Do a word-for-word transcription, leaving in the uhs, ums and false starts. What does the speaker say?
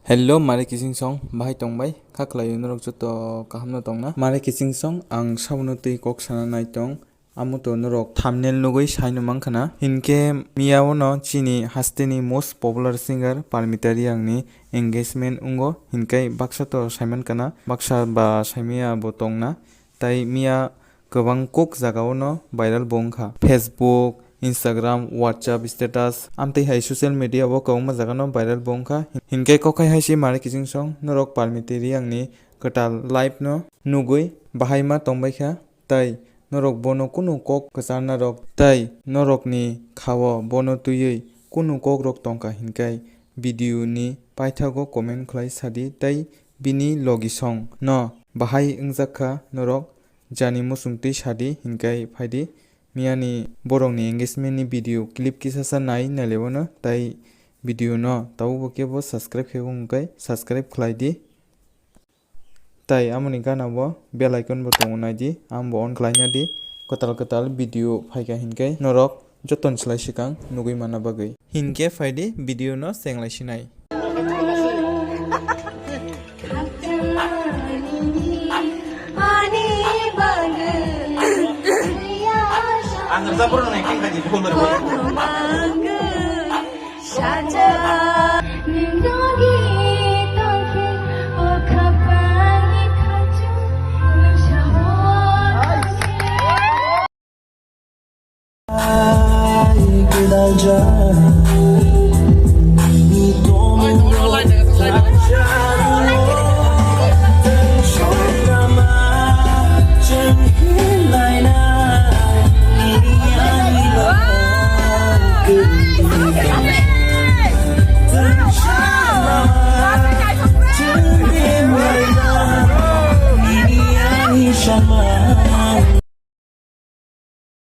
Hello, mare kising song, bahai tong bai? Kha khlai norok joto kaham no tong na? Mare kising song, ang sabono twi kok sana nai tong. Amo to norok thumbnail nugwi sai no mankha na. Hinkhe miya ono chini haste ni most popular singer Parmita Reang ni engagement wngo, hinkai baksa to sai mankha na, baksa ba sai maya bo tong na. Tai miya kwbang kok jaga ono viral bo wngkha. Facebook, Instagram, WhatsApp status, amtwi hai social media o kwbangma jaga no viral bo wngkha. Hinkhe kokhai hai se mare kising song norok Parmita Reang ni kwtal live no nugwi bahai ma tongbaikha. Tai norok bono kunu kok kwcharna rok tai norok ni khao bono twiwi kunu kok rok tongkha hinkai video ni paithago comment khlai sadi tai bini logi song no bahai wngjak kha norok jani muchung twi sadi hinkai phaidi. Miyani borokni engagement ni video clip kisa sa nai nailaiwano tai video no tabuk bo kebo subscribe khe wngkai subscribe khlai di. Tai amoni gana bo bell icon bo tongo nai di, ang bo on khlai na di. Kwtal kwtal video phaikha hinkai norok joto ni slai swkang nugwi manna bagwi. Hinkhe phaidi video no chenglai sinai. Ang kerja pernah naik tingkat di pukul berapa?